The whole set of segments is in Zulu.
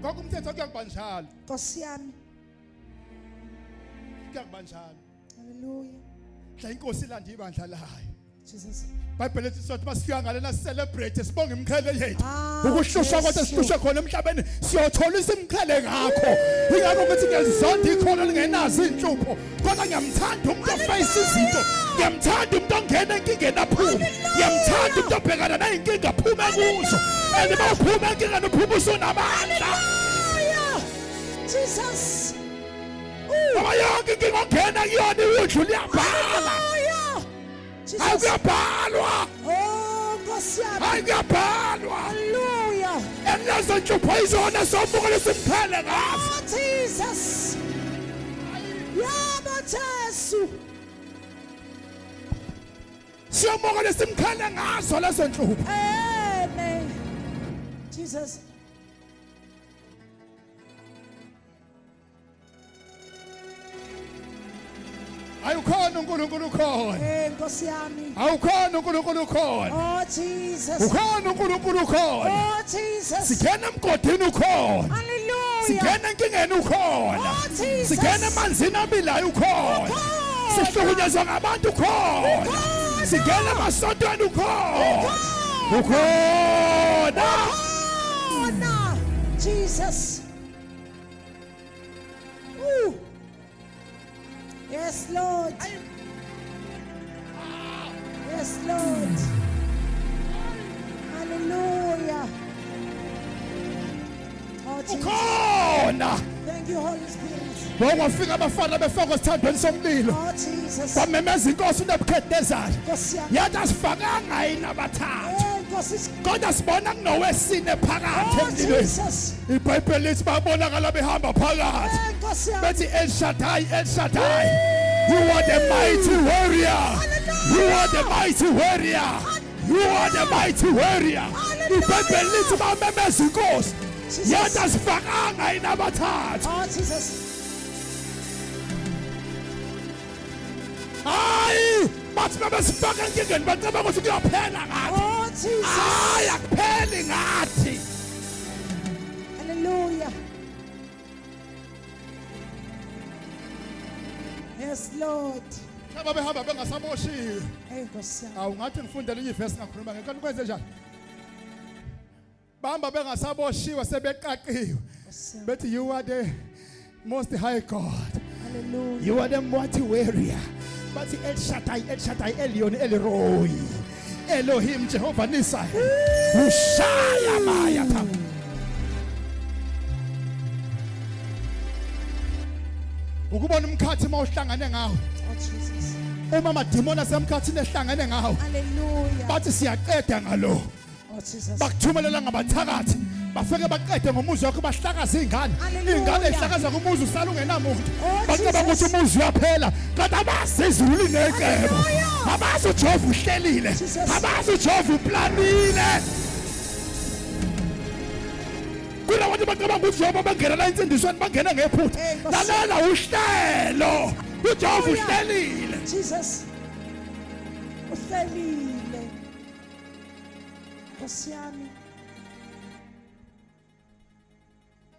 Ngakho umthetho kuyakuba njalo. Nkosi yami. Kuyakuba njalo. Hallelujah. Hla inkosi ilanda ibandla layo. Jesus. Bible ethi sothi masifika ngalena celebrate sibonge imiqhele yethu. Ah, Ukuhlushwa kodwa Jesu. sihlushwe khona emhlabeni siyothola imiqhele ngakho. Ingakho ngithi ngiyazonda ikhono lingenazo inhlupho. Kodwa ngiyamthanda umuntu oface izinto. Ngiyamthanda umuntu ongena enkingeni aphume. Ngiyamthanda umuntu obhekana nezinkinga aphume kuzo. And mawuphuma enkingeni uphuma usunamandla. Hallelujah. Jesus. Ngoba yonke inkinga ongena kuyona iwundlu liyabhala. Hallelujah. Hayi Jesus. kuyabhalwa. Oh, Nkosi yami. Hayi kuyabhalwa. Hallelujah. And lezo nhlupho izona somuka lesimphele ngazo. Oh, Jesus. Yabo Jesu. Siyomuka lesimkhele ngazo lezo nhlupho. Amen. Jesus. Ayukhona uNkulunkulu ukhona. Eh Nkosi yami. Awukhona uNkulunkulu ukhona. Oh Jesus. Ukhona uNkulunkulu ukhona. Oh Jesus. Singena emgodini ukhona. Hallelujah. Singena enkingeni ukhona. Oh Jesus. Singena emanzini abilayo ukhona. Ukhona. Sihlukunyezwa ngabantu ukhona. Ukhona. Singena emasontweni ukhona. Ukhona. Ukhona. Ukhona. Jesus. Ooh. Yes, Lord. Yes, Lord. Hallelujah. Oh, Jesus. Ukhona. Thank you, Holy Spirit. Ngokwafika abafana befaka esithandweni somlilo. Oh, Jesus. Kwamemeza inkosi uNebuchadnezzar. Nkosi yami. Yathi asifakanga yini abathathu. Eh, Nkosi. Kodwa sibona kunowesine phakathi Oh, emlilweni. Jesus. IBhayibheli lithi babonakala behamba phakathi. Eh, Nkosi yami. Bethi El Shaddai, El Shaddai. You are the mighty warrior. You are the mighty warrior. You are the mighty warrior. IBhayibheli lithi bamemeza inkosi. Jesus. Yathi asifakanga yini abathathu. Oh, Jesus. Hayi, bathi babesifaka enkingeni bacabanga ukuthi kuyophela ngathi. Oh, Jesus. Hayi, akupheli ngathi. Hallelujah. Yes, Lord. Laba behamba bengasaboshiwe. Hey, Nkosi yami. Awu ngathi ngifunde elinye ivesi ngakhuluma ngeke kwenze njani. Bahamba bengasaboshiwe sebeqaqiwe. Nkosi yami. Bethi you are the most high God. Hallelujah. You are the mighty warrior. Bathi El Shaddai, El Shaddai, Elyon, El Roi. Elohim Jehovah Nisa. Ushaya maya tha. Ukubona umkhathi mawuhlangane ngawe. Oh, Jesus. Uma amadimoni asemkhathini ehlangene ngawe. Hallelujah. Bathi siyaqeda ngalo. Oh, Jesus. Bakuthumelela ngabathakathi. Bafike baqede ngomuzi wakho bahlakaze izingane. Hallelujah. Izingane zihlakaza kumuzi usala ungenamuntu. Oh, Bacabanga Jesus. ukuthi umuzi uyaphela kanti abazi izulu linecebo. Hallelujah. Abazi uJehova uhlelile. Jesus. Abazi uJehova uplanile. Kunabantu bacabanga ukuthi njengoba bangena la insindisweni bangena ngephutha. Eh, Nkosi. Lalela uhlelo. UJehova Hallelujah. uhlelile. Jesus. Uhlelile. Nkosi yami.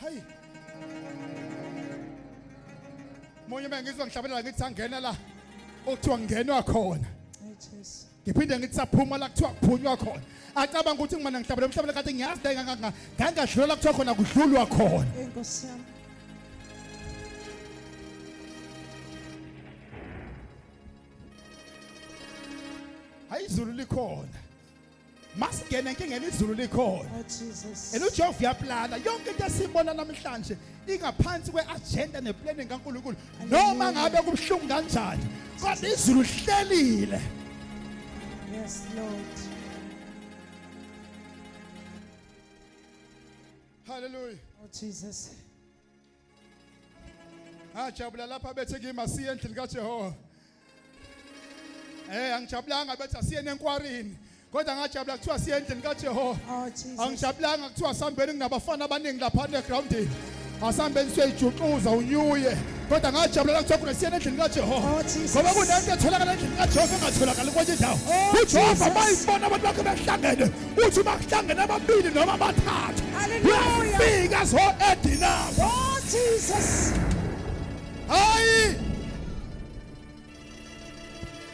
Hey. Munye bengizwa ngihlabelela ngithi sangena la okuthiwa ngingenwa khona. Hey Jesu. Ngiphinde ngithi saphuma la kuthiwa kuphunywa khona. Acabanga ukuthi ngimana ngihlabela emhlabeni kade ngiyazi la ngangadlula kuthiwa khona kudlulwa khona. Hey Nkosi yami. Hayi izulu likhona. Masingene enkingeni izulu likhona. Oh Jesus. And uJehova uyaplana yonke into esiyibona namhlanje ingaphansi kweagenda neplanning kaNkulunkulu. Noma ngabe kubuhlungu kanjani, kodwa izulu lihlelile. Yes Lord. Hallelujah. Oh Jesus. Ngajabula lapha bethe kimi asiye endlini kaJehova. Eh angijabulanga bethi asiye enkwarini. Kodwa ngajabula kuthiwa siye endlini kaJehova. Oh Jesus. Angijabulanga kuthiwa sambeni kunabafana abaningi lapha egroundini. Asambeni siyoyijuxuza unyuye. Kodwa ngajabula kuthiwa kuna siye endlini kaJehova. Oh Jesus. Ngoba kunento etholakala endlini kaJehova engatholakali kwenye indawo. Oh, UJehova Jesus. mayibona abantu bakhe behlangene, uthi uma kuhlangene ababili noma abathathu. Hallelujah. Uyafika. azo-add number. Oh Jesus. Hayi,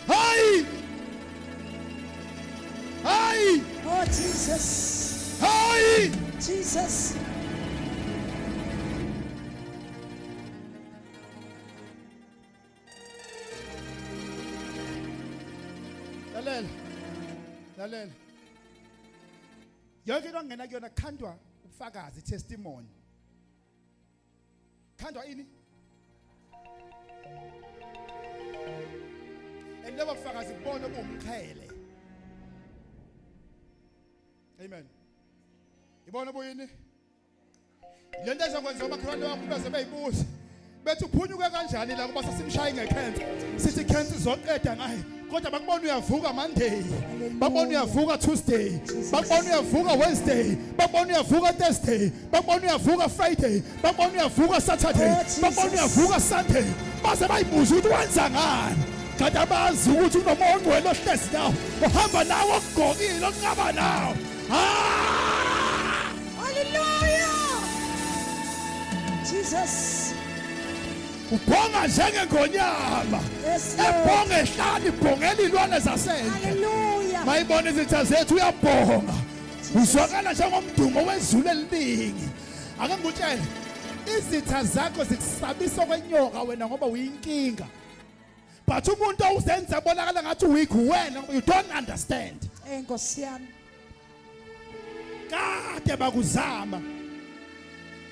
hayi, hayi. Oh Jesus. Hayi. Jesus. Lalela, lalela. Yonke into ongena kuyona khandwa ubufakazi, testimony. Khandwa ini? And lobo bufakazi kubona obuwumqhele. Amen. Ibona buyini? Le nto ezokwenza umakhelwane wakho beze beyibuza. Bethi uphunyuke kanjani la kuba sasimshaye ngekhensa. Sithi khensa izoqeda ngaye. Kodwa bakubona uyavuka Monday. Bakubona uyavuka Tuesday. Bakubona uyavuka Wednesday. Bakubona uyavuka Thursday. Bakubona uyavuka Friday. Bakubona uyavuka Saturday. Oh, Jesus. Bakubona uyavuka Sunday. Baze bayibuza ukuthi wenza ngani. Kanti abazi ukuthi unomoya ongcwele ohlezi nawe. Uhamba nawe okugqokile okunqaba nawe. Ah! Hallelujah. Jesus. Ubhonga njengengonyama. Yes, Lord. Ebhonga ehlala ibhongela ilwane zasendle. Hallelujah. Mayibona izitha zethu uyabhonga. Uzwakala njengomdumo wezulu eliningi. Ake ngikutshele, izitha zakho zikusabisa kwenyoka wena ngoba uyinkinga. But umuntu owuzenza bonakala ngathi weak wena ngoba you don't understand. Eh Nkosi yami. Kade bakuzama.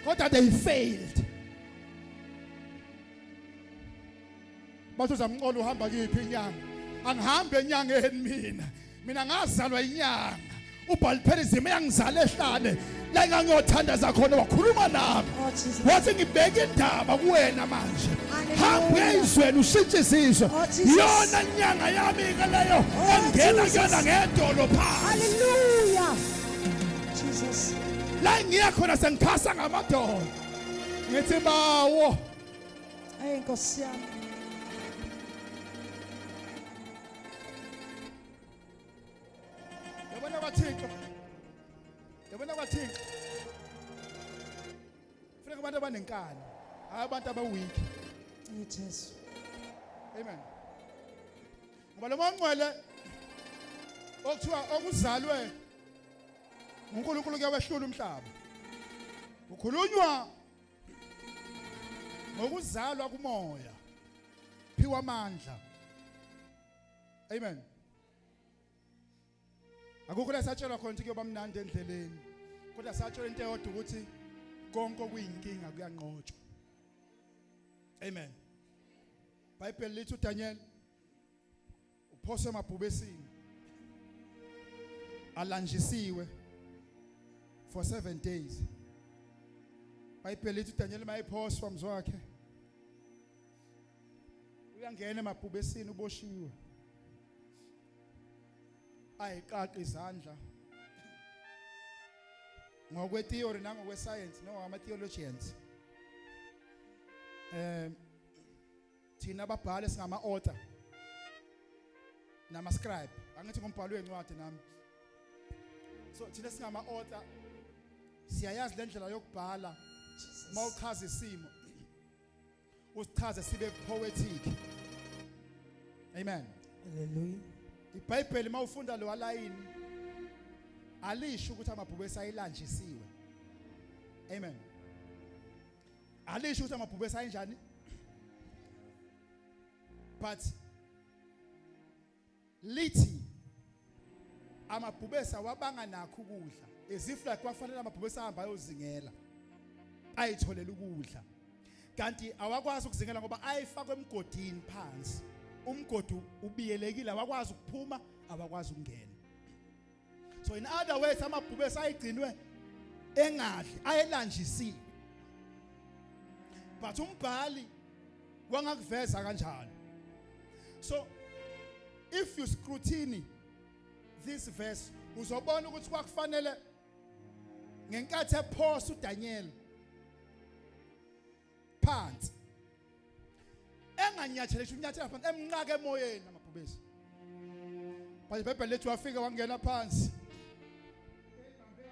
Kodwa they failed. Bathi uzamqola uhamba kuyiphi inyanga? Angihambe enyangeni mina. Mina ngazalwa inyanga. UBhalipherizim eyangizala ehlane la engangiyothandaza khona wakhuluma nami. Oh Jesus. Wathi ngibeka indaba kuwena manje. Hallelujah. Hamba uyezweni ushintshe izizwe. Oh, Jesus. Yona nyanga yami ke leyo Oh, engena Jesus. kuyona ngedolo phansi. Hallelujah. Jesus. La ngiya khona sengikhasa ngamadolo. Ngithi bawo Eh Nkosi yami. Yabona kwaThixo. Yabona kwaThixo. Funeka abantu abanenkani, hayi abantu abaweak. Eh Jesu. Amen. Ngoba lo mongcwele okuthiwa okuzalwe uNkulunkulu kuyawehlula umhlaba. Ukhulunywa ngokuzalwa kumoya. Phiwa amandla. Amen. Akukho la satshelwa khona ukuthi kuyoba mnandi endleleni. Kodwa satshelwa into eyodwa ukuthi konke okuyinkinga kuyanqotshwa. Amen. Bhayibheli lithi uDaniel uphoswe emabhubesini alanjisiwe for 7 days. Bhayibheli lithi uDaniel mayephoswa mzwakhe uyangena emabhubesini uboshiwe. Ayiqaqi izandla ngokwe-theory nangokwe-science no ama-theologians thina ababhali singama-author nama-scribe, angithi ngumbhalo wencwadi nami, so thina singama-author siyayazi le ndlela yokubhala. Jesus. Mawuchaza isimo usichaze sibe poetic. Amen. Hallelujah. IBhayibheli mawufunda lo line alisho ukuthi amabhubesi ayilanjisiwe. Amen. Alisho ukuthi amabhubesi ayinjani, but lithi amabhubesi awabanga nakho ukudla, as if like kwafanele amabhubesi ahamba ayozingela ayitholela ukudla, kanti awakwazi ukuzingela ngoba ayifakwe emgodini phansi, umgodi ubiyelekile, awakwazi ukuphuma, awakwazi ukungena. So in other words, amabhubesi ayigcinwe engadli, ayelanjisiwe, but umbhali wangakuveza kanjalo. So if you scrutiny this verse, uzobona ukuthi kwakufanele ngenkathi ephosa uDaniel phansi enganyathelisha unyathela phansi emnqaka emoyeni amabhubesi. But iBhayibheli lethu wafika wangena phansi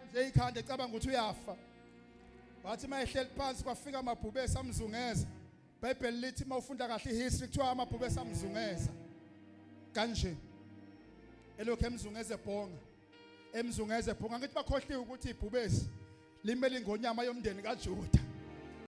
nje ikhanda ecabanga ukuthi uyafa. Wathi mayehleli phansi kwafika amabhubesi amzungeza. IBhayibheli lithi mawufunda kahle ihistory kuthiwa amabhubesi amzungeza. Kanje. Elokhu emzungeze ebhonga. Emzungeze ebhonga ngithi bakhohliwe ukuthi ibhubesi limele ingonyama yomndeni kaJuda.